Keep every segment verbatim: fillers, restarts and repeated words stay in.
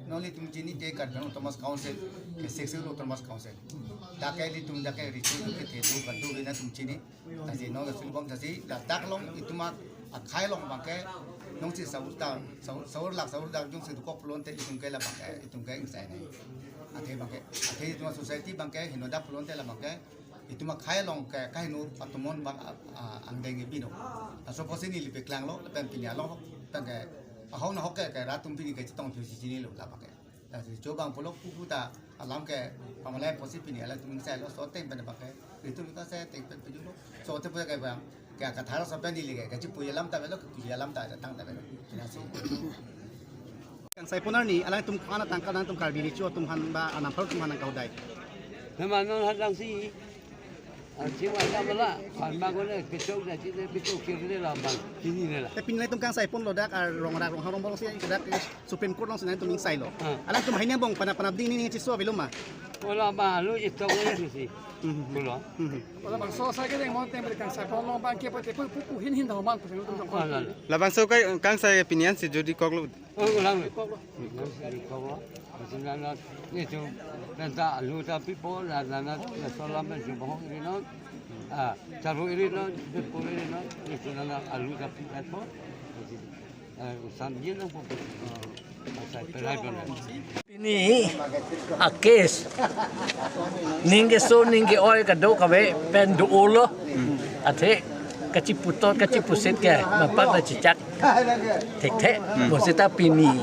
Non ilitum chini te Karbi Anglong Autonomous Council, ke Sixth Schedule Autonomous Council. Dak ke ilitum dak ke riso ke te do kan do na tum chini. Tasi non ilitum bang tasi ladak along itum akhei along abang ke nongsi saur ta, saur, saur lak saur dak jongsi dokok pulote itum ke labang ke, itum ke ingsai nai. Athe abang ke, athe itum society abang ke henodak pulote labang ke itum akhei along ke kaheno atumon abang a, a, angdeng ke bino. Laso apotsi neli paklanglo, lapen pini along, lapen ke ahok nahok ke, ke rat atum pini ke chetong thu si chinilo labang ke. Tasi cho abang pulo pupu ta alam ke pamalai apotsi pini alangtum ingsailo, so ateng pen abang ke, itum ta se ateng pen pejutlo. So ateng pen ke abang ke Kathar aso pen neli ke, kachipu alam ta avelo, kapu alam ta tang ta avelo. Tasi. Kangsai pon arni, alangtum ko-an atangka alangtum Karbi Recho atum aphan ba anamphar atum aphan nangkaudai? Nama non hadang si, ah, si wajah bala, pan bagone kechok dah, si deh kechok kiri deh lah, bang, sini deh lah. Te pini alangtum kangsai ponlo dak, ar rong rak rong harong bang si dak Supreme Court alongsi nangtum ingsailo. Ah. Alangtum hai angbong pana pana ding ning chiso avelo ma? Wala bang, alu chitok le si. Hmm. Wala. Hmm. Wala bangso asai kedeng mon tem kangsai ponlo abang ke pute pu pu hin hin dah man pute. Wala. Labangso kai kangsai pini an si jodi koklo. Oh, ulang. Ulang sedikit kok. Maksudnya, na, ni tu, nanta alu ta pipo, na, na, na, na, solam na, jubong iri non. Ah, charu iri non, jepur iri non. Ni tu, na, na, alu ta pipo. Ah, usam je nang po. Asai pelai pon. Pini a-case ning keso ning ke-oi kadokave pen do-olo. Athe kachiputot kachipusit ke mapak ta chechak thekthe. Hmm. Bonsita pini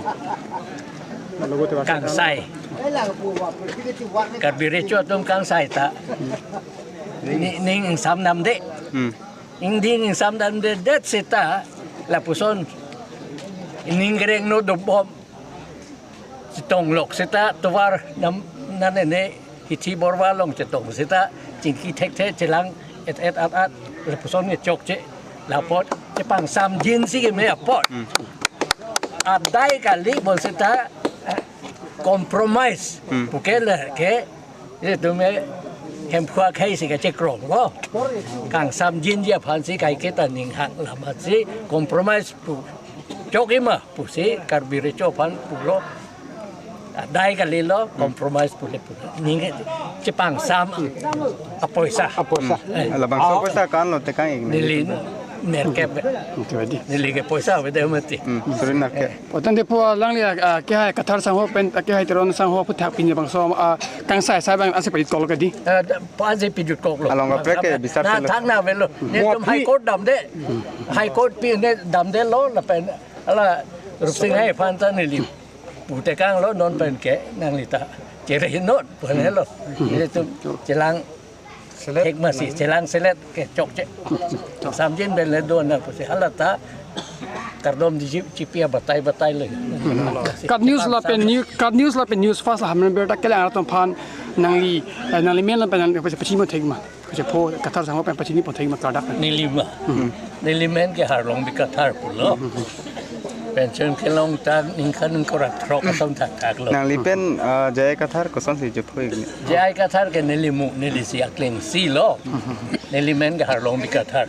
kangsai, Karbi Recho atum kangsai ta ni, ning ingsam damde. Hmm. Ning ingsam damdedet seta lapuson ning kereng no dobom chetong lok seta tovar nam, nane ne hithi borwa along chetong seta chingki thekthe chelang et et at at lapuson kechokche, la apot chepangsamjin si keme apot. Hmm. Adai kali bonsita compromise. Hmm. Puke le ke, itum hemphu akhei si kachekronglo. Kangsamjinji aphan si kaiketa ning hang lamat si compromise pu chokji ma pusi Karbi Recho aphan pulo. Adai kalilo, compromise pule pulo. Ning chepangsam apoisa. Apoisa. Eh. Labangso apoisa ko-anlo tekang ik neli nerkep. Itu aja. Neli ke poisa beda mati. Hmm, suri nerkep. O tangte pu alangli, ah, kehai Kathar sangho pen, ah, kehai Teron sangho aphuthak pini bangso, ah, kangsai asai abang ansi pajut koklo kadi. Eh, da-, pa ansi pajut koklo. Along kaprek ke bisar na selo. Thang na avelo. Netum High Court damde. High Court pi ne damdelo lapen hala Rupsing Reang aphan ta neli pu tekanglo non pen ke nanglita chere non pu helo. Netum chelang selet thek masi, chelang selet kechokche. Samjin pen le do na pusi hala ta kardom diji chipi abatai batai le. Kat News lapen New, Kat News lapen News First la Hamren ber ta kelang atum aphan nangli, eh, nangli men lapen nangli pachini pon thek ma. Kachepho Kathar sangho pen pachini pon thek ma kadak. Neli ma. Hmm. Neli men ke Harlongbi Kathar pulo. Pension kelong ta ningkan ningkora throk atum thakthaklo. Nangli pen, ah, J I Kathar kosonsi chepho ik ni? J I Kathar ke neli mu, neli si akleng si lo. Neli men ke Harlongbi Kathar.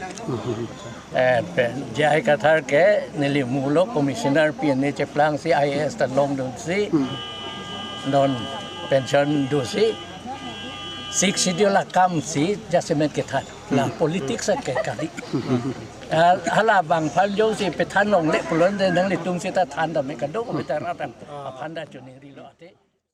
Eh, pen J I Kathar ke neli mu lo, commissioner pi ne cheplangsi I A S ta longdunsi. Non pension dosi. Sixth Schedule akam si jasemet kethan. La politics ke kali. Ah, hala bang aphan jongsi pethan longle pulote nanglitum seta than dam me kadokave ta rat aphan ta choningri lo ate.